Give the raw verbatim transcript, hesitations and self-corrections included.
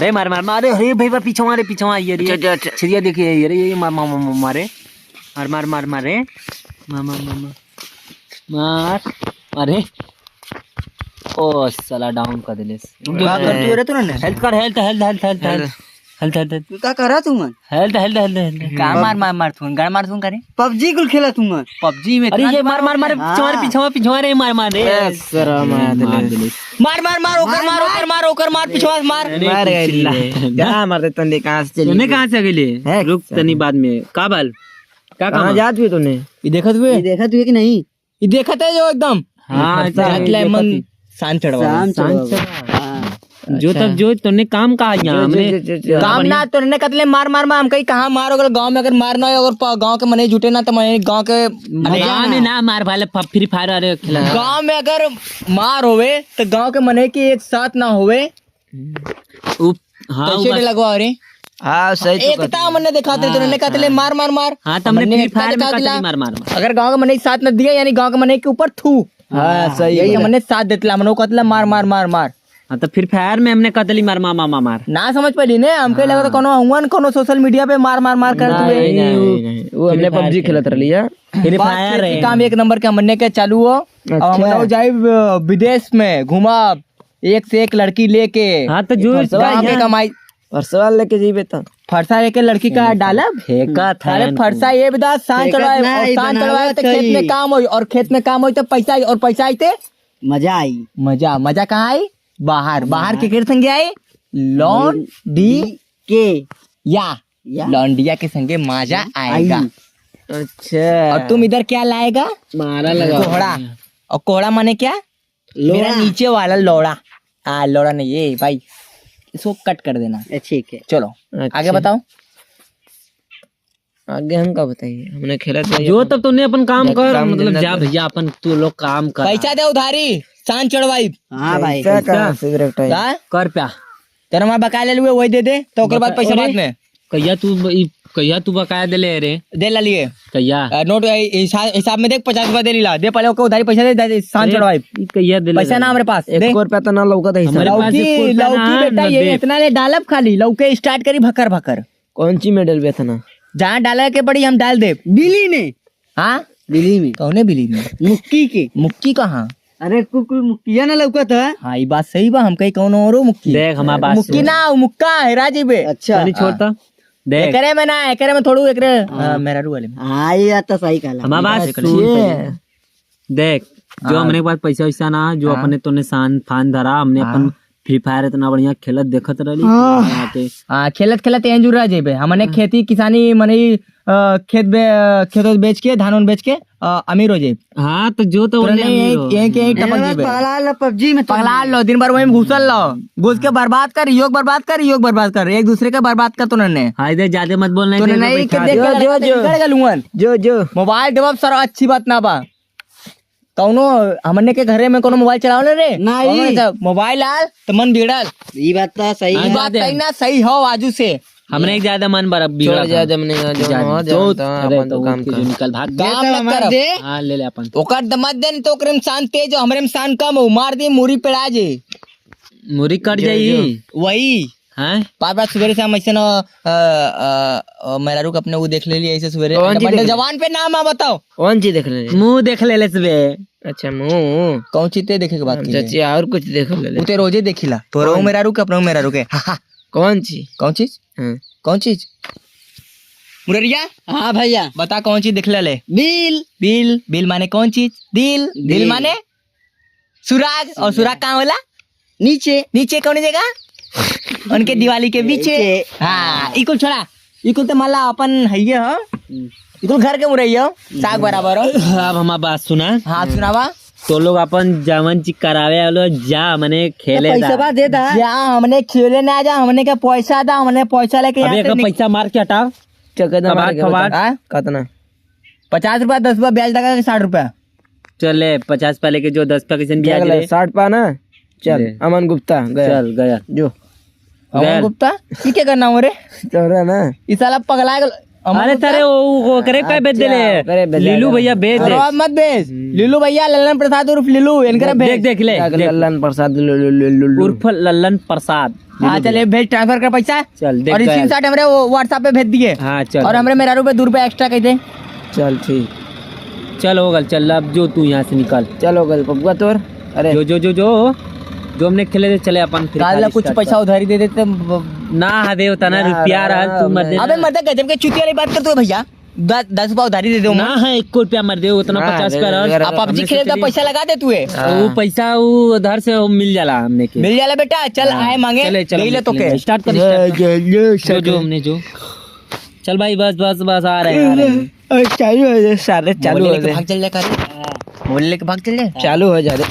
रे मार, मार, मार, अरे, अरे, भैया, पीछे मारे, पीछे आइए रे। अच्छा, अच्छा, अच्छा। छिरिया देखिए, ये रे, ये मार, मार, मार, मार, मारे। मार, मार, मार, मार, मार। मार। अरे। ओ, साला down कर देले। का करती हो रे तू ने? Health कर, health, health, health, health, health। Health। Health, health, health। तू का करा तू मन? Health, health, health, health। का मार, मार, मार तू, गड़ मार तू करे? PUBG कुल खेला तू मन? PUBG में अरे, ये मार, मार, मार, हाँ। पिछवा रे, पिछवा, पिछवा रे, मार, मार रे। ए, साला मार देले। मार, मार, मार, ओकर मार, मार, ओकर मार, ओकर मार, पिछवा से मार। अरे, मार कुछ गइला। नहीं। जा, मार दे, तनी कहाँ से चली तूने गई? कहाँ से गइले? है, रुक, साला। तनी बाद में। का बाल? का कहाँ काम है? जात हुए तूने? ये देखत हुए? ये देखत हुए कि नहीं? ये देखत है जो एकदम। हाँ, ये फंसा जात है, ले ये मन देखत ही। शांत चढ़वा। शांत शांत चढ़वा। चढ़वा। हाँ। जो अच्छा। तब जो तूने काम कहा यहाँ जो, जो, हमने जो, जो, जो। काम ना तूने कतले मार, मार, मार, हम कहीं कहाँ मार हो गल गाँव में, अगर मार ना हो, अगर प-, गाँव के मने जुटे ना, तो मने गाँव के अरे मने गाँव में ना मार भाले, प-, Free Fire वाले खेला। गाँव में अगर मार होवे, तो गाँव के मने के एक साथ ना होवे। उप-, हाँ, कैसे उप-, डे लगवा रे? हाँ, सही तो एकता कहते हैं। मने दिखाते तो हाँ, उन्होंने कहते ले हाँ। मार, मार, मार। हाँ, तो हमने हमने Free एकता Fire में दिखा कहते दिला। ले मार, मार, मार। अगर गाँव के मने साथ न दिया, यानी गाँव के मने के ऊपर थू। हाँ, सही यही है। हमने साथ देतला, हमने कहतला मार, मार, मार, मार। हाँ, तो Free Fire में हमने कहतली मार, मार, मार, मार, मार। ना समझ पाइली ने, हमके हाँ। लगा तो कोनो हुआ न कोनो social media पे मार, मार, मार करत नहीं, हुए। नहीं, नहीं, नहीं, वो हमने Free Fire PUBG खेलत खेलत रहली है। Free बस Fire ये है। काम एक नंबर के हमने के चालू हो। अब हम अच्छा। लोग जाइब, अ, विदेश में घूमा, एक से एक लड़की लेके। हाँ, तो जो गाँव के कमाई। फरसवा लेके जइबे त। फरसा लेके लड़की का डालब? फेंका था अरे यार फरसा तू। ये बता, शांत फेंकत चढ़वाए, ना, और ई शांत बनावत चढ़वाए तो खेत में हई। काम होई, और खेत में काम होई तो पैसा आई, और पैसा आई ते? मजा आई। मजा, मजा कहाँ आई? बाहर, बाहर बाहर। के, के संगे आई? लौंडी के। या। या। लौंडिया के संगे मजा आई। आएगा। अच्छा। और तुम इधर क्या लाएगा? मारा लगा। कोहड़ा। और कोहड़ा माने क्या? लोड़ा। मेरा नीचे वाला लोड़ा। आ, लोड़ा नहीं, ये भाई, इसको cut कर देना। ए, ठीक है। चलो, अच्छा। आगे बताओ। आगे हम का बताइए? हमने खेला था जो अपन तब तूने अपन काम देख, कर, काम मतलब, धंधा जा कर। भैया, अपन तू लोग काम कर। पैसा दे उधारी, शांत चढ़वाई। हाँ भाई। पैसा का पैसा? सिगरेट है। का? कर प्या। तेरा माँ बकाया ले लुए, वही दे दे, तो ओकर बाद बका-, पैसा अरे, बाद में। कहिया तू ब-, ई, कहिया तू बकाया देले रे? दे ला लिए। कहिया? अ, नोट, ए, हिसा-, हिसाब में देख, पचास रुपया दे लीला। दे पहले ओके उधारी पैसा दे, दे, शांत ए, चढ़वाई। ई कहिया देले पैसा रे? ना हमरे पास। दे। एको रुपया तो ना लौकत है, सर। हमरे पास लौकी, एको रुपया लौकी ना, बेटा, ना ये दे। इतना ले डालब खाली, लौके start करी भकर भकर। कौन ची में डलबे तना? जहाँ डाले के पड़ी, हम डाल देब। बिली में। हाँ? बिली में। कौने बिली में? मुक्की के। मुक्की कहाँ? अरे, कुल, कुल मुक्किया ना लौकत है। हाँ, ई बात सही बा, हम कहीं कौनो औरो मुक्की। देख, हमार बात मुक्की सुन। ना, उ मुक्का है, राजी बे। अच्छा। तनी छोड़ हाँ। तो। देख। एकरे में ना, एकरे में थोड़ू, एकरे, हाँ। अ, मेहरारू वाले में। हाँ, ये बात तो सही कहला। हमार बात ये सुन ये। पहले। देख, जो हाँ। हमने के पास पैसा वैसा ना, जो हाँ। अपने तोने शान फान धरा, हमने हाँ। अपन Free Fire इतना बढ़िया खेलत देखत रहली, हाँ। यहाँ के। हाँ, खेलत खेलत एंजुर रह जेबे। हमने हाँ। खेती किसानी मने, अ, खेत बे-, अ, खेत बेच के, धान उन बेच के, अ, अमीर हो जेब। हाँ, तो जो तो तोरे बोले नहीं, अमीर यहीं, हो। यहीं के यहीं टपक एने जेबे। पगला लो PUBG में तो। पगला लो, दिन भर वहीं में घुसल लो। घुस के बर्बाद कर, योग बर्बाद कर, योग बर्बाद कर। एक दूसरे के बर्बाद कर तो नन्हे। हाँ, इधर ज्यादा मत बोलना, तो इधर नन्हे बैठा के दे। देख के जो, लगा जो, जो। निकल गए लुअन। जो, जो। मोबाइल देवब सर, अच्छी बात ना बा। कौनो हमने के घरे में कौनो मोबाइल चलावले रे? नहीं। कौनो ऐसा मोबाइल आल तो मन बिगड़ल। ई बात तो सही हाँ, है। ई बात ज्यादा। कहीं ना सही हो आजू से। हमने एक ज्यादा मन बड़ा बिगड़ा छोड़ जा, था। जब नहीं हो, जब जा, हो, जो, जानता हूँ, अरे, अपन तो तो काम उठ के कर। जो निकल भाग। काम ये तो मत हमारे करब। दे। हाँ, ले ले अपन। ओकर द-, मत देन तो ओकरे में शांत तेज हो, हमरे में शांत कम हो, मार दे, मूरी पेड़ा जे। मूरी कट जो, जाई। जो। वही। हैं? बार बार सुबेरे से हम ऐसे ना, अ, अ, अ, मेहरारू के अपने वो देख लेली ऐसे सुबेरे। कौन ची बंडे देख ले? जवान पे नाम आ बताओ। कौन ची देख लेली? मुंह देख लेले सुबे। अच्छा, मुंह। कौन ची ते देखे के बात हम की सोची है? और कुछ देख लेले। उ ते रोजे देखिला। तोरा कौन? मेहरारू के, अपना मेहरारू के। कौन ची? कौन चीज? हाँ। कौन चीज? मुररिया? हाँ भैया। बता कौन चीज देख लेले? बिल। बिल, बिल माने कौन चीज? दिल। दिल दिल। माने? सुराग। और सुराग कहाँ होला? नीचे। नीचे कौन जगह? उनके दिवाली के पीछे। पीछे। हाँ, ई कुल छोड़ा। ई कुल तो माला अपन हइये हो। हम्म। ई कुल घर के मुरई हो। साग बराबर हो। अब हमार बात सुना। हाँ, सुनावा। तो लोग अपन जवन चीज करावे वालो जा, मने खेले तो पैसा दा। बा दे दा। जा, हमने खेले ना जा, हमने के पैसा दा, हमने पैसा लेके अबे यहाँ से एक निक- पैसा मार के हटाओ। चके दा कबाड़ मार के फबाड़। बता। हाँ? कतना? पचास रुपया, दस रुपया ब्याज लगा के साठ रुपया। चले, पचास पा लेके जो, दस पा कैसे ब्याज देख ले, रे? साठ पा ना। चल, दे। अमन गुप्ता, गया। चल, गया। जो। अमन गया। गुप्ता? ई के करना हो रे? तोरा ना। ई साला पगला गेल। अरे तेरे वो, वो करे का बेच देले? अच्छा, ओकरे बेच लीलू देले। भैया बेच दे। अरे मत बेच। हम्म। लीलू भैया, लल्लन प्रसाद उर्फ लीलू, इनकरा देख, भेज। देख, ले, देख, देख। लल्लन प्रसाद, लु-, लु-, लु-, लु-, लु। उर्फ लल्लन प्रसाद। हाँ, लीलू चल, भैया। ये भेज, transfer कर पैसा। चल, देख और गया। Screenshot हमरे वो WhatsApp पे भेज दिए। हाँ, चल। और हमरे मेहरारू पे दू रुपया extra कह दे। चल, ठीक। चल, हो गल, चल, अब जो तू यहाँ से निकल। चल, हो गल, बबुआ तोर। अरे। जो, जो, जो, जो, जो हमने खेले थे, चले अपन फिर काल ला खाली कुछ start पैसा कर। उधारी दे देते, ब-, ना, हदे होता ना, ना, रुपया ना, रहल, तू ना, मत दे। अबे मर्दे, गजब के चुतिया वाली बात कर तू है भैया। दस, दस रुपया उधारी दे दे ना उमर। है, एको रुपया मर्दे, उतना ना, पचास रुपया रहल। आप PUBG हमने खेले तो सोचे पैसा लगा दे तू है। हाँ। वो पैसा वो उधर से वो मिल जाला हमने के। मिल जाला बेटा, चल हाँ। आए मांगे, चले, चल, यही ले हमने तो के। Start कर, start कर। जो, जो, हमने जो। चल भाई, बस, बस, बस, आ रहे हैं, आ रहे हैं। अरे, चालू हो जाए, सारे चालू बोले हो लेके जाए। भाग चल जाए, करे। बोले लेके भाग चल जाए। चालू हो जाए रे।